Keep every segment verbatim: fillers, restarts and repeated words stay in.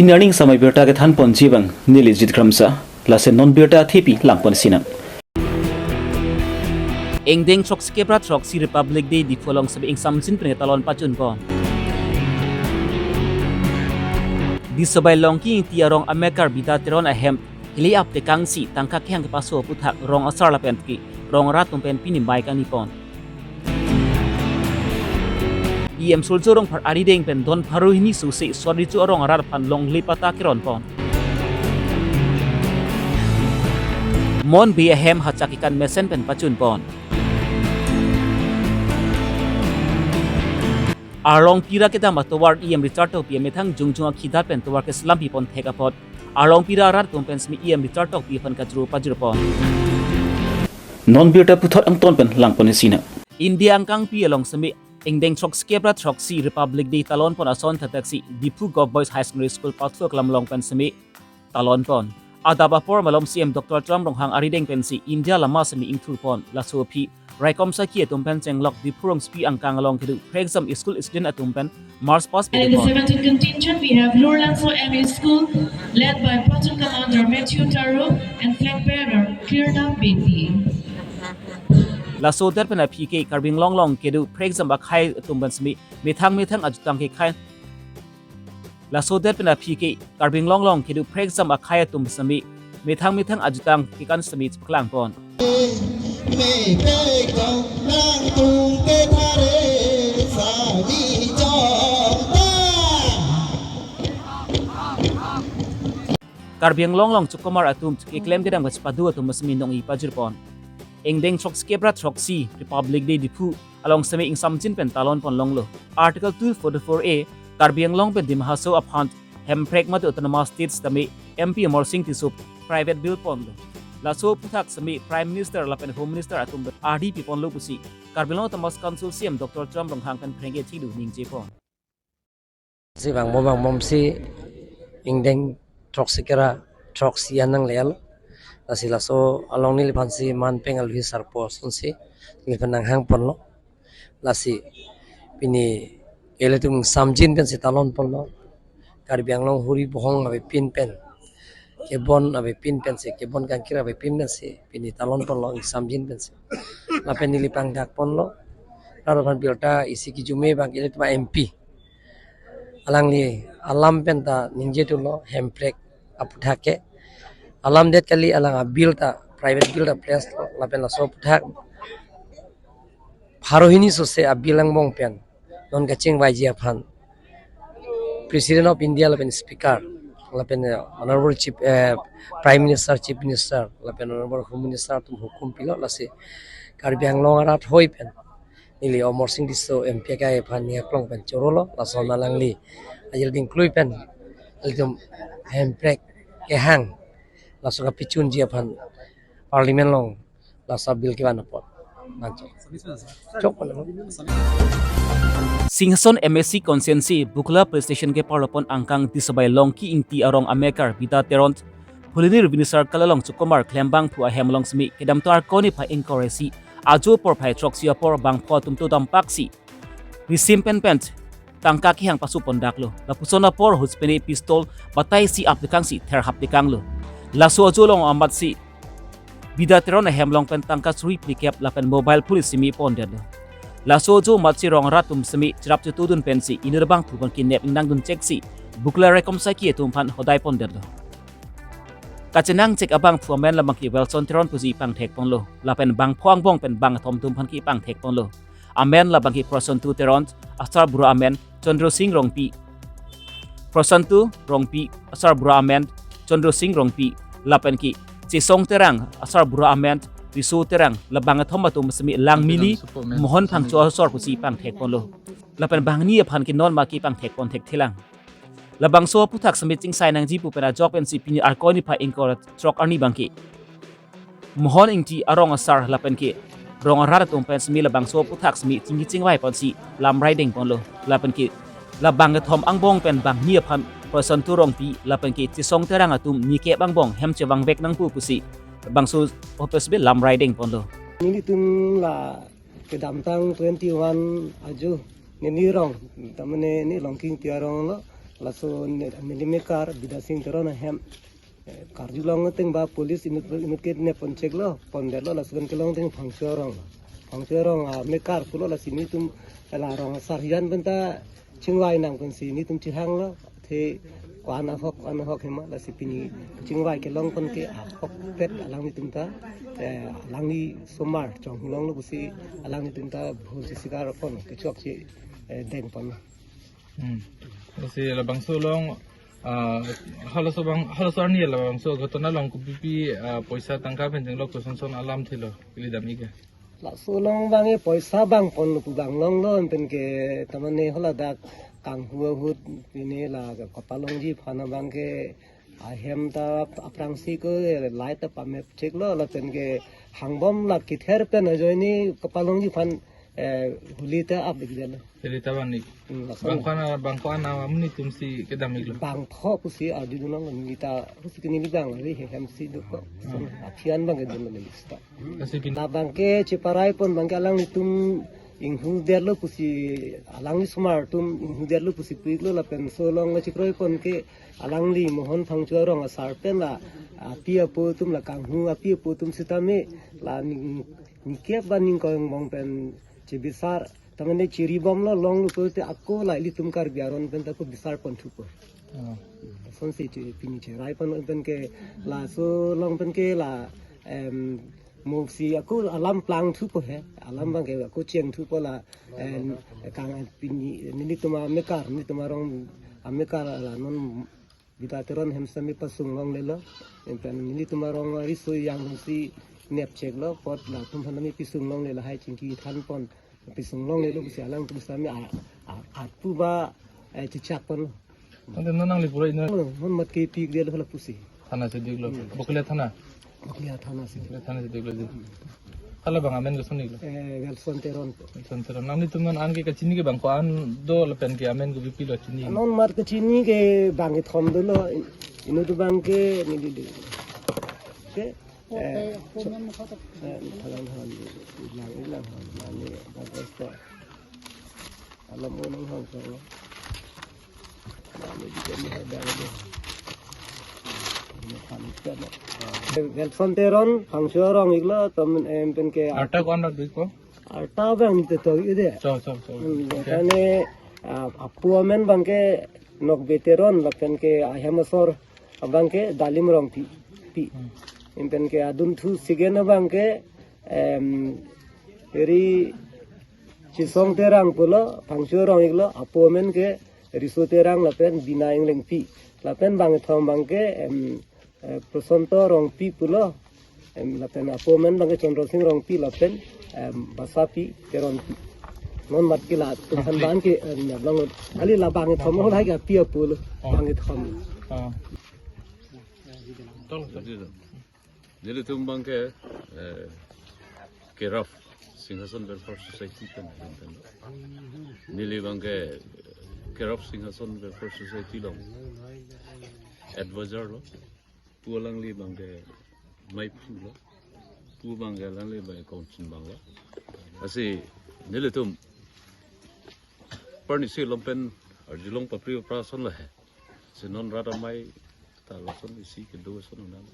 Pini arni samai birta kethan ponji abang neli Jit Kramsa, lasi non birta athepi lang ponsinang. Ingdeng throksi kep ra throksi Republic Day Diphu along semi ingsamjin pen ketalon pachun pon. Disobai Longki Ingti arong amekar Bida Teron ahem hili ap tekangsi tangka kehang kepaso aphuthak rong asar lapen ke rong arat atum pen pini mai kangni pon. E M Surjya Rongphar arideng pen don pharo hini sose Sor Richo arong arat aphan longle pata keron pon. Mon Bey ahem hachak kekan mesen pen pachun pon. Arlongpi ra kedam atovar E M Richard Tokbi amethang jongjong akhida pen tovar keselam pi pon thek apot Arlongpi ra arat atum pen semi E M Richard Tokbi aphan kachoro pajir pon. Non birta puthot angton pen lang ponsinang. India angkangpi along semi ingdeng throksi kep ra throksi Republic Day talon pon ason thakthak si Diphu Govt Boys High Secondary School pathu aklam along pen semi talon pon. Adap apor malom C M Doctor Tuliram Ronghang arideng pensi India lama semi ingthur pon. Laso aphi raikom saki atum pen chenglok Diphu rongsopi angkang along kedo phrekjam school student atum pen march past And in the pidun pon. Seventeen contingent, we have Lurlangso M E School, led by Platoon Commander Matthew Taro and flag bearer Kirdam Beypi. Laso adet pen aphi ke Karbi Anglong along kedo phrekjam akhei atum pen semi methang methang ajutang kekhei. Laso adet pen aphi ke Karbi Anglong along kedo phrekjam akhei atum semi methang methang ajutang kekan semi chepaklang pon. Karbi Anglong along chokomar atum keklem kedam kachepadu atum semi nongji pajir pon. Ingdeng throksi kep ra throksi Republic Day Diphu along semi ingsamjin pen talon pon longlo. Article two forty-four A Karbi Anglong pen Dima Hasao aphan hemprek mate autonomous state sitame M P Amarsing Tisso private bill ponlo. Laso aphuthak semi Prime Minister lapen Home Minister atum ardi pi ponlo pusi Karbi Anglong Autonomous Council C M Doctor Tuliram Ronghang pen phrengke thilo ningje pon. Si vangbo vangbomsi ingdeng throksi kep ra throksi anang lel. Lasi laso along neliphan si manpeng alwi sarpo asonsi neliphan nanghang ponlo. Lasi pini ilitum ingsamjin pensi talon ponlo. Karbi Anglong huri bohong avepin pen, kebon avepin pensi, kebon kangkir avepin pensi pini talon ponlo ingsamjin pensi. Lapen neli pangdak ponlo. Raraphan birta isi kijume abang ilitum M P alangli alam pen ta ningje thulo, hemprek aphuthak ke. Alam det kali, alang abill ta private bill ta press lo, lapen laso aphuthak pharo hini sose abill angbong pen non kachingvaiji aphan President of India lapen Speaker lapen, eh, Honorable Chief, eh, Prime Minister, Chief Minister lapen Honorable Home Minister atum hukum pilo, lasi Karbi Anglong arat hoi pen neli Amarsing Tisso M P akai aphan ning aklong pen chorolo, laso alangli ajil dingklui pen ilitum hemprek kehang laso kapachunji aphan Parliament along laso bill kevan apot. Nanchok. Chok pon. Singhason M A C constituency Bukla police station keparlo pon angkang Disobai Longki Ingti arong amekar Bida Teron Phuloni Revenue Circle along chokomar klembangphu ahem along semi kedamtang Arkoi niphai ingkoi ra isi ajo porphai throksi apor bangpho atum to dampak si risim pen pen tangka kehang paso pondaklo. Lapuson apor huspensi pistol batai si ap tekangsi therhap tekanglo. Laso ajo along amat si Bida Teron ahem along pen tangka suri phlikep lapen mobile phone semi pondetlo. Laso ajo amat si rong arat atum semi cherap chetudun pensi inut abangphu abang kidnap ingnangdun chek si Bukla raikom saki atum aphan hodai pondetlo. Kachenang chek abangphu amen labang ke Wilson Teron pusi pangthek ponlo. Lapen bangpho angbong pen bangkethom atum aphan ke pangthek ponlo. Amen labang ke Prosantu Teron, asarbura amen Chandra Sing Rongpi. Prosantu Rongpi, asarbura amen Chandra Sing Rongpi. Lapen ke Chesong Terang, asarbura amen Riso Terang. Labangkethom atum semi Langmili Mohon Phangcho asor pusi pangthek ponlo. Lapen bangni aphan ke non ma ke pangthek pon thekthelang. Labangso aphuthak semi chingsai nangji pu pen ajok pensi pini Arkoi niphai ingkoi ra throk arni abang ke Mohon Ingti arong asar lapen ke rong arat atum pen semi labangso aphuthak semi chingki chingvai ponsi lamrai deng ponlo. Lapen ke labangkethom angbong pen bangni aphan Prosantu Rongpi lapen ke Chesong Terang atum nikep angbong hem chevangvek nangpo pusi labangso aphuthak semi lamrai deng ponlo. Nelitum la kedamtang twenty-one ajo neli rong, tamane ne Longki Ingti arong lo, Laso ne-, neli mekar Bidya Sing Teron ahem, eh, karjulong ateng ba police inut, inut ke nepon cheklo, pondetlo, laso pen kelong ateng Phangcho arong. Phangcho arong amekar pulo, lasi nelitum la rong asar hijan penta chingvai nang pensi nelitum chihanglo, athe ko-an ahok, ko-an ahok hema, lasi pini chingvai kelong pen ke ahokpet alanglitum ta, eh, alangli somar chonghulonglo pusi alanglitum ta bhul si sikar pon kechokche, eh, dengpon. Hmm. Lasi labangso along, ah, halaso abang, halaso arni labangso ghotona along kopipi, ah, poisa tangka pen chenglok, kosonson alam thilo, ili dam-ik ke? Laso along abang ke poisa bang ponlo pu bang longlo, pen ke tamane haladak kanghu ahut pine la kapalongji aphan abang ke ahem ta aphrangsi ko light ta pamep cheklo, lapen ke hangbom la kether pen ajoine kapalongji aphan, eh, holi ta ap dikdelo. Holi ta bang-ik. Hmm, lason. Bang ko-an, bang ko-an amonit atum si kedam-iklo? Bangtho pusi arjudunlong, neli ta pusi ke neli bang ari he hem si dokok. Hmm. Aphian abang ke dun lista. Lasi pin- Labang ke cheparai pon abang ke alanglitum inghudetlo pusi, alangli somar atum inghudetlo pusi pu-iklo, lapen laso along chekroi pon ke alangli Mohon Phangcho arong asar pen la api apo atum, la kanghu api apo atum sitame la ning, ningkep ba ningkoi angbong pen chebisar, tamane chiribomlo, longlo pulote ako la ilitum Karbi aron pen ta ako bisar ponthupo. Oh. Lasonsi che, pini cherai pon pen ke laso along pen ke la, em, mo si ako alam plangthupo he, alam abang ke ako chengthupo la, em, kang pini nelitum amekar, nelitum arong amekar la non Bidya Teron hem sitame pasung longlelo. Pen nelitum arong ariso yang si nepcheklo, apot latum aphan tame pisung longle, lahai chingki than pon pisung longlelo pusi alangtum sitame a, a, atu ba, eh, chechak ponlo. Ante non nangli pura ino. Non mat ke pi-ikdetlo hala pusi. Thana si dik-iklo. Hmm. Bokolia thana? Bokolia thana si. Bokolia thana si dik-iklo di. Hala abang amen koson iklo? Eh, Welson Teron. Welson Teron. Nanglitum non an ke kachini ke bang ko-an do lapen ke amen kopipilo chini? Non mat kachini ke bang kethom dolo. Inut abang ke neli di. Ke, eh, eh, thalang han, ilang, ilang han, mane, bang ko. Alam unang hang ko. Mane di kami ada ada. Ini kan ikan. Welson Teron, Phangcho arong iklo, temen em pen ke. Arta ko-an dak duit ko? Arta abang te to ide. So, so, so. Hmm, okay. Kane, ah, apo amen abang ke Nokbe Teron, lapen ke ahem asor abang ke Dalim Rongpi, pi. Hmm. Em pen ke adunthu second abang ke, em, eri Chisong Terang pulo, Phangcho arong iklo, apo amen ke Riso Terang lapen Bina Englengpi. Lapen bang kethom abang ke, em, eh, Prosonto Rongpi pulo, em, lapen apo amen abang ke Chandra Sing Rongpi lapen, em, Basapi Teronpi. Non mat ke latum aphan, okay, abang ke, em, ya, abang, kali la bang kethom, oh, hai ke api apo lo, oh, bang kethom. Oh. Nelitum abang ke, eh, Kerap Singhason Welfare Society pen, pen, pen. Neli abang ke Kerap Singhason Welfare Society along advisor lo. Pu alangli abang ke maiphu lo. Pu abang ke alangli abang ke kongchin abang lo. Lasi nelitum parni si lom pen arjulong papri pra ason lo he. Si non rat amei ta lason isi kedo ason nang.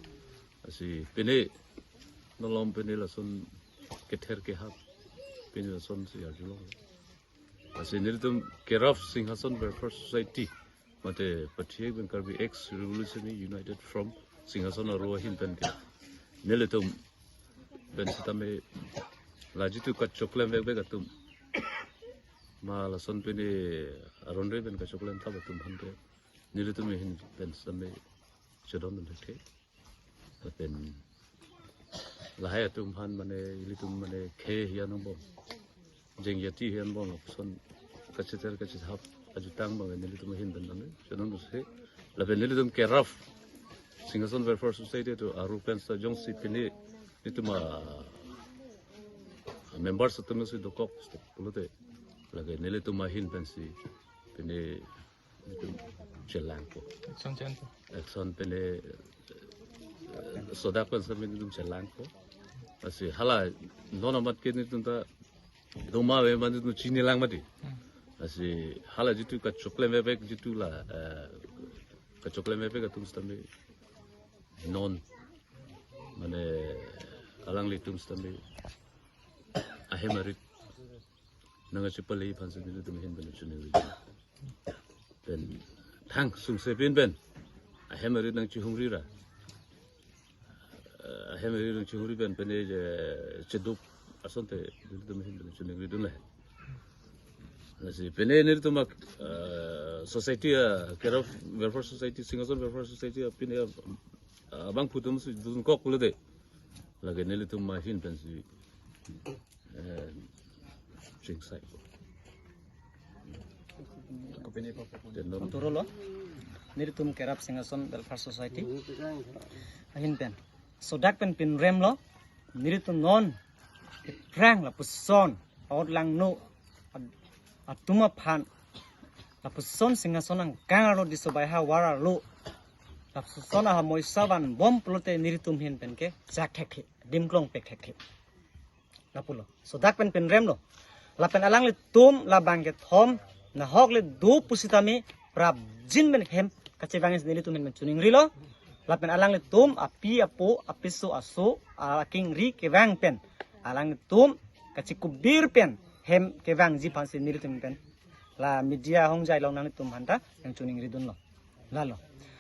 Lasi pine non lom pine lason kether kehap pine lasonsi arjulong. Lasi nelitum Kerap Singhason Welfare Society, mate Pathiek pen Karbi Ex Revolutionary United Front Singhason aro ahin pen ke nelitum pen sitame la jitu kachoklem vekvek atum, ma lason pine aron re pen kachoklem thap atum aphan ke nelitum ahin pen sitame chodon dun thekthe. Lapen lahai atum aphan mane ilitum mane khei hian angbong, jeng jati hian angbong lapuson kacheter kachethap ajutang abang nelitum ahin pen tame chodon dun thekthe. Lapen nelitum Kerap Singhason Welfare Society atum aru pen sa jongsi pine nelitum a members atum si dokok pulote, lake nelitum ahin pensi pine nelitum chelangpo. Action chenpo. Action pine, eh, sodak pen sitame nelitum chelangpo. Lasi hala non amat ke nelitum ta doma ave ma nelitum chinilang mati. Hmm. Lasi hala jitu kachoklem bebek jitu la, eh, kachoklem bebek atum sitame non, mane alanglitum sitame ahem arit nangkachepale aphansi nelitum ahin pen choningri. Pen thang sungse pin pen ahem arit nangchihungri ra, eh, ahem arit nangchihungri pen pen je cheduk asonte nelitum ahin pen choningridun le. Lasi pine nelitum ak, eh, society, ah, care of welfare society, Singhason Welfare Society, ah, pine, ah, abangphu atum si dunkok pulote, lake nelitum ahin pensi, eh, chingsai. Ako pine pa. Tendon. Turolo, nelitum care of Singhason Welfare Society ahin pen sodak pen pinrem lo, nelitum non aphrang lapuson aot langno ad-, atum aphan, lapuson Singhason angkang arlo, Diso Baiha war arlo, lapuson aha moisa vanbom pulote nelitum ahin pen ke jak thekthe, adim klong pek thekthe. Lapulo. Sodak pen pinrem lo. Lapen alanglitum labang kethom nahok le do pusitame prapjin pen hem kachevang nelitum ahin pen choningrilo. Lapen alanglitum api apo, apiso aso, akengri kevang pen, alanglitum kachikubir pen hem kevangji aphansi nelitum pen la media hongjai along nanglitum aphanta nangchoningridunlo. Lalo.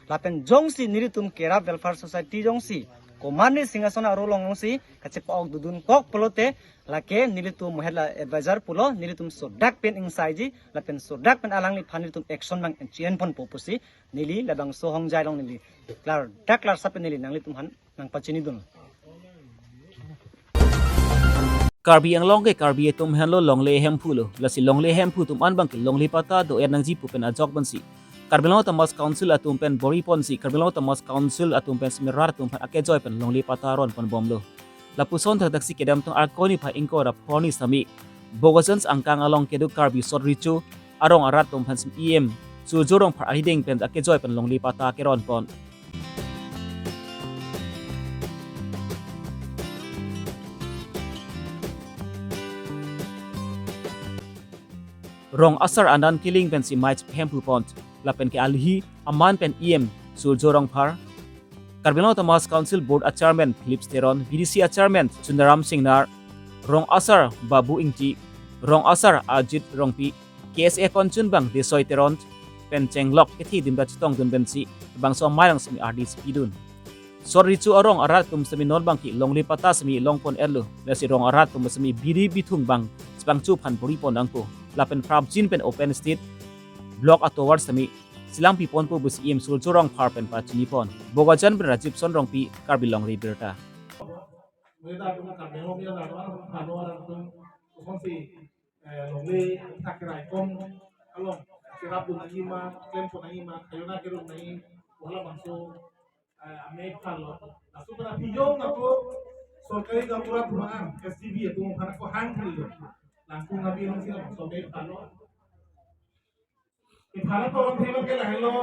Lapen jongsi nelitum care of Welfare Society jongsi komatne Singhason arlo along jongsi kachepa-ok dudunkok pulote, lake nelitum mohet la advisor pulo, nelitum sodak pen ingsaiji, lapen sodak pen alangliphan nelitum action abang chi-enponpo pusi neli labangso hongjai along neli klardak klarsa pen neli nanglitum aphan nangpachinidun. Karbi Anglong ke Karbi atum henlo longle hemphu lo. Lasi longle hemphu atum an abang ke longle patta do-er nangji pu pen ajok pensi Karbi Anglong Autonomous Council atum pen bor-iponsi Karbi Anglong Autonomous Council atum pen seminar atum pen akejoi pen longle patta ronponbomlo. Lapuson thakthak si kedamtang Arkoi niphai ingkoi ra phongo arni sitame Bokajan angkang along kedo Karbi Sot Recho arong arat atum aphan sitame E M Surjya Rongphar arideng pen akejoi pen longle patta keronpon. Rong asar anan kiling pensi mei chepahemphupon, lapen ke alihi aman pen E M Surjya Rongphar, Karbi Anglong Autonomous Council Board a Chairman Philip Teron, B D C a Chairman Chunaram Singnar, rong asar Babu Ingti, rong asar Ajit Rongpi, K S A konchun abang Desoi Teron pen chenglok kethi dimra chetongdun pensi bangso amei along sitame ardi si pidun. Sot Recho arong arat atum sitame non abang ke longle patta sitame longpon-etlo, lasi rong arat atum sitame biri bithung abang chepangcho aphan bor-ipon nangpo. Lapen prapjin pen open stage block atovar sitame chelangpiponpo pusi E M Surjya Rongphar pen pachinipon. Bokajan pen Rajiv Sonrongpi, Karbi Longri Abirta. Eh, longle thakrai kom along cherapdun nangji ma, klempon nangji ma, khajona kerun nangji, hala bangso, eh, amei aphanlo. Laso pen aphi jong ako sorkari gaonbura atum an, S T B atum aphan ako hang kali lo. Langkung api along si labangso amei aphanlo. Iphan ako ron thema ke lahelo,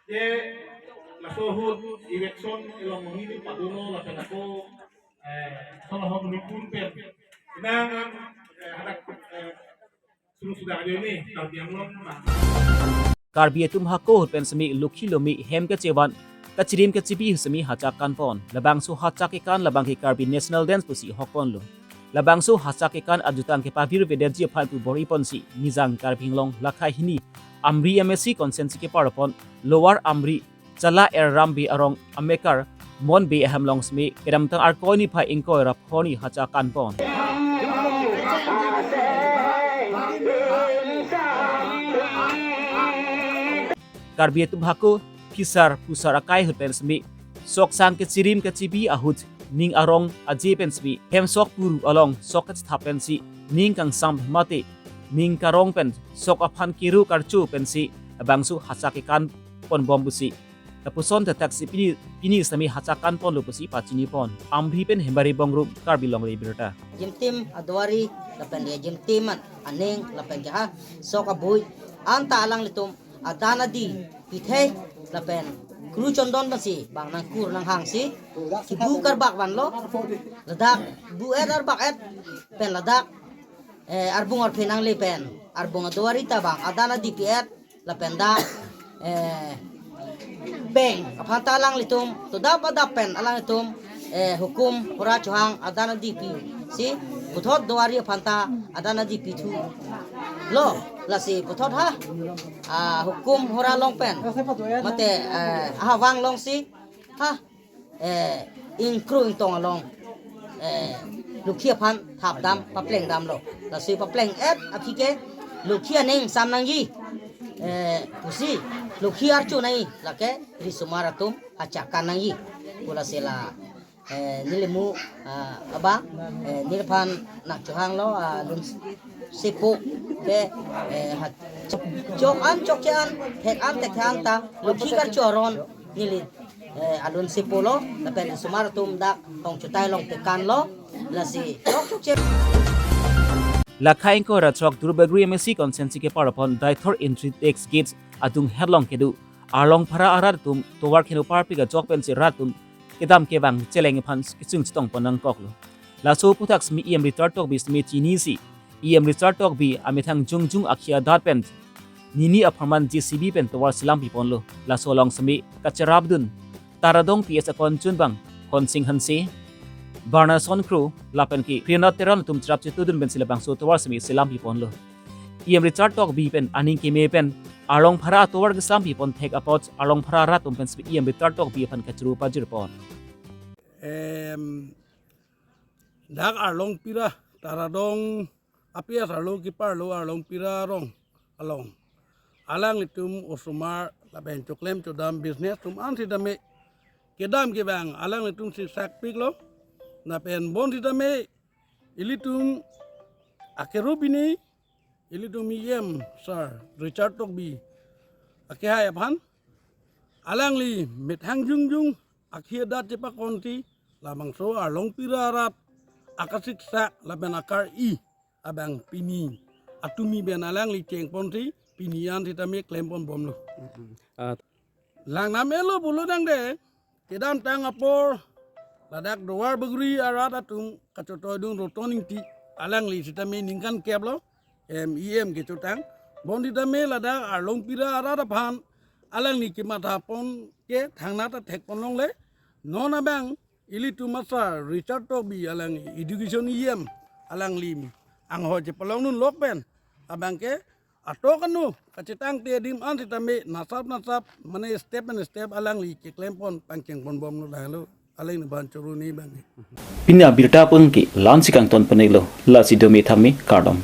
je laso ahut election along monit paduno lapen ako, eh, sono ahok nipun pen. Inang, eh, hadak, eh, suru sudah aja ini, Karbi Anglong, Bang. Karbi atum hako ahut pen sitame lokhi lomi hem kechevan, kachirim kachibi ahut sitame hachak kanpon. Labangso hachak kekan labang ke Karbi National Dance pusi hokponlo. Labangso hachak kekan ajutang ke pavirvedet ji aphan pu bor-iponsi Nijang Karbi Anglong Lakha hini Amri M A C constituency keparpon Lower Amri Chala Erram Bey arong amekar Mon Bey ahem along sitame kedamtang Arkoi niphai ingkoi ra phongo arni hachak kanpon. Karbi atum hako phisar phusar akai ahut pen sitame sok sang kechirim kechibi ahut ning arong aje pen sitame hem sok puru along sok kachethap pensi ning kangsam mate ning karong pen sok aphan keru karcho pensi labangso hachak kekanponbom pusi lapuson thakthak si pini, pini sitame hachak kanponlo pusi pachinipon. Amri pen Hembari Bongrung, Karbi Longri Abirta. Jimtim aduari lapen dia jimtim an aning lapen ke ha sok abui anta alanglitum adan adi pithai lapen kru chondon pensi bang nangkur nanghangsi kibu karbak vanlo, ladak bu-et arbak-et pen ladak eh, arbung arphe nangle pen, arbung aduari ta bang adan adipi-et lapen dak, eh, peng aphan ta alanglitum todap adap pen alanglitum, eh, hukum hora chohang adan adipi si puthot duari aphan ta adan adipi thulo. Lasi puthot ha, ah, hukum hora along pen mate, eh, ahavang alongsi ha, eh, ingkru ingtong along, eh, lokhi aphan thapdam paplengdamlo. Lasi papleng-et aphi ke lokhi aning sam nangji, eh, pusi lokhi archo nangji, lake risomar atum achakan nangji pu lasi la, eh, nelimu, ah, abang, eh, neliphan nangchohanglo, ah, alun sepo ke, eh, ha, chok, chok an chokche an, thek an thekthe an ta lokhi karcho aron neli, eh, alun sepolo lapen risomar atum dak hong chutai along pekanlo. Lasi chok chokche. Lakha ingkoi ra throk Duarbagori M A C constituency kepar apon Deithor entry tax gates adung herlong kedo Arlong Phara arat atum tovar kheno parpik ajok pensi rat atum kedam kevang cheleng aphan kechung chetong pon nangkoklo. Laso aphuthak semi E M Richard Tokbi semi chinisi E M Richard Tokbi amethang jongjung akhia adat pen nini apharman J C B pen tovar selam piponlo. Laso along semi kacherapdun Taradong P S akon chunbang Honsing Hanse, Barnason Kro lapen ke Priyanath Teron atum cherap chetudun pensi labangso tovar semi selam piponlo. E M Richard Tokbi pen aning keme pen Arlong Phara atovar keselam pipon thek apot Arlong Phara arat atum pen semi E M Richard Tokbi aphan kachuru pajirpon. Em, dak Arlong Pira, Taradong api asarlo kiparlo Arlong Pira arong along alanglitum osomar lapen choklem chodam business atum an sitame kedam kevang alanglitum si sakpiklo. Lapen bonsitame ilitum akeru pini ilitum E M sir Richard Tokbi akehai aphan alangli methang jongjung akhia adat chepakonsi labangso Arlong Pira arat akasiksak lapen akar-i abang pini atumi pen alangli chengponsi pini an sitame klempon bomlo. Ah. Langnam-etlo pulo tangte kedamtang apor ladak Duarbagori arat atum kachotoidun Roton Ingti alangli sitame ningkan keplo, em, E M kechotang. Bonsitame ladak Arlong Pira arat aphan alangli kemathapon ke thangnat athekpon longle. Non abang ilitum asar Richard Tokbi alang education E M alangli anghoi chepalongdun lok pen abang ke atok anu kachetangte adim an sitame nasap nasap mane step and step alangli keklempon pangchengpon bomlo dahlo aling neban choruni bang. Pini abirta pun ke la-ansi kangton penelo, lasi dome thame kardom.